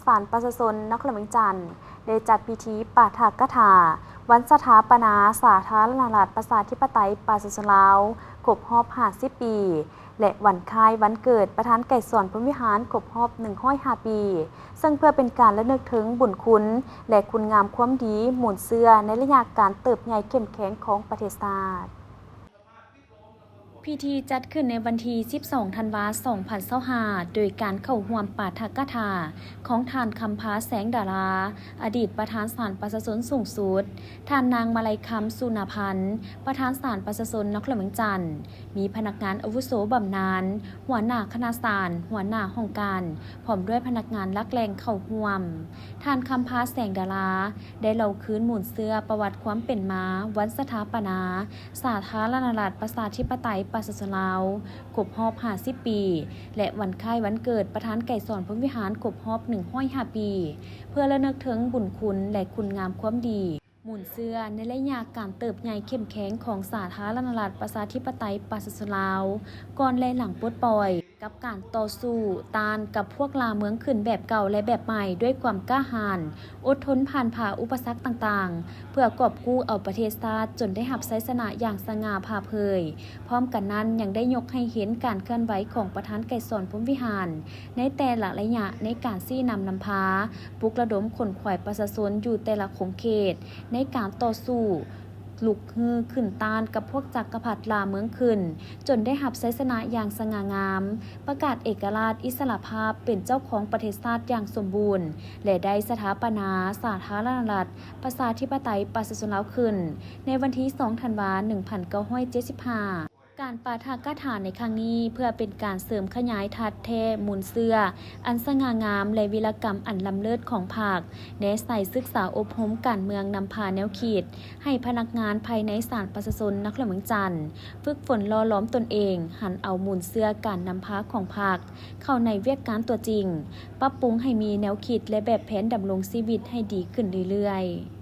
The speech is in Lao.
ສານປະຊາຊົນນະຄອນຫຼວງວຽງຈັນ ໄດ້ຈັດພິທີປາຖະກະຖາວັນສະຖາປະນາສາທາລະນະລັດ ປະຊາທິປະໄຕ ປະຊາຊົນລາວ ຄົບຮອບຫ້າສິບປີ ແລະ ວັນຄ້າຍວັນເກີດປະທານໄກສອນ ພົມວິຫານ ຄົບຮອບໜຶ່ງຮ້ອຍຫ້າປີ, ເຊິ່ງເພື່ອເປັນການລະນຶກເຖິງບຸນຄຸນ ແລະ ຄຸນງາມຄວາມດີມູນເຊື້ອໃນໄລຍະການເຕີບໃຫຍ່ເຂັ້ມແຂງຂອງປະເທດຊາດ. ພິທີຈັດຂຶ້ນໃນວັນທີສິບສອງ ທັນວາ ສອງພັນຊາວຫ້າ ໂດຍການເຂົ້າຮ່ວມປາຖະກະຖາຂອງທ່ານ ຄຳພາ ແສງດາລາ ອະດີດປະທານສານປະຊາຊົນສູງສຸດ, ທ່ານນາງ ມາໄລຄຳ ສຸນາພັນ ປະທານສານປະຊາຊົນນະຄອນຫຼວງວຽງຈັນ, ມີພະນັກງານອາວຸໂສບຳນານ, ຫົວໜ້າຄະນະສານ, ຫົວໜ້າຫ້ອງການ, ພ້ອມດ້ວຍພະນັກງານຫຼັກແຫຼ່ງເຂົ້າຮ່ວມ. ທ່ານ ຄຳພາ ແສງດາລາ ໄດ້ເລົ່າຄືນມູນເຊື້ອປະຫວັດຄວາມເປັນມາວັນສະຖາປະນາສາທາລະນະລັດ ປະຊາທິປະໄຕ ປະຊາຊົນລາວ ຄົບຮອບຫ້າສິບປີ ແລະ ວັນຄ້າຍວັນເກີດປະທານໄກສອນ ພົມວິຫານ ຄົບຮອບໜຶ່ງຮ້ອຍຫ້າປີ ເພື່ອລະນຶກເຖິງບຸນຄຸນ ແລະ ຄຸນງາມຄວາມດີ ມູນເຊື້ອໃນໄລຍະການເຕີບໃຫຍ່ເຂັ້ມແຂງຂອງສາທາລະນະລັດ ປະຊາທິປະໄຕ ປະຊາຊົນລາວ ກ່ອນ ແລະ ຫຼັງປົດປ່ອຍ, ກັບການຕໍ່ສູ້ຕ້ານກັບພວກລ່າເມືອງຂຶ້ນແບບເກົ່າ ແລະ ແບບໃໝ່ ດ້ວຍຄວາມກ້າຫານ, ອົດທົນຜ່ານຜ່າອຸປະສັກຕ່າງໆ ເພື່ອກອບກູ້ເອົາປະເທດຊາດ ຈົນໄດ້ຮັບໄຊຊະນະຢ່າງສະຫງ່າຜ່າເຜີຍ. ພ້ອມກັນນັ້ນ ຍັງໄດ້ຍົກໃຫ້ເຫັນການເຄື່ອນໄຫວຂອງປະທານໄກສອນ ພົມວິຫານ ໃນແຕ່ລະໄລຍະໃນການຊີ້ນຳນຳພາ, ປຸກລະດົມຂົນຂວາຍປະຊາຊົນຢູ່ແຕ່ລະຂົງເຂດ ໃນການຕໍ່ສູ້ລຸກຮືຂຶ້ນຕ້ານກັບພວກຈັກກະພັດລ່າເມືອງຂຶ້ນ ຈົນໄດ້ຮັບໄຊຊະນະຢ່າງສະຫງ່າງາມ, ປະກາດເອກະລາດອິດສະຫຼະພາບເປັນເຈົ້າຂອງປະເທດຊາດຢ່າງສົມບູນ ແລະ ໄດ້ສະຖາປະນາສາທາລະນະລັດ ປະຊາທິປະໄຕ ປະຊາຊົນລາວຂຶ້ນ ໃນວັນທີສອງ ທັນວາ ໜຶ່ງພັນເກົ້າຮ້ອຍເຈັດສິບຫ້າ. ການປາຖະກະຖາໃນຄັ້ງນີ້ ເພື່ອເປັນການເສີມຂະຫຍາຍທາດແທ້ມູນເຊື້ອອັນສະຫງ່າງາມ ແລະ ວິລະກຳອັນລ້ຳເລີດຂອງພັກ, ແນໃສ່ສຶກສາອົບຮົມການເມືອງນຳພາແນວຄິດ ໃຫ້ພະນັກງານພາຍໃນສານປະຊາຊົນນະຄອນຫຼວງວຽງຈັນ ຝຶກຝົນຫຼໍ່ຫຼອມຕົນເອງ, ຫັນເອົາມູນເຊື້ອການນຳພາຂອງພັກເຂົ້າໃນວຽກງານຕົວຈິງ, ປັບປຸງໃຫ້ມີແນວຄິດ ແລະ ແບບແຜນດຳລົງຊີວິດໃຫ້ດີຂຶ້ນເລື້ອຍໆ.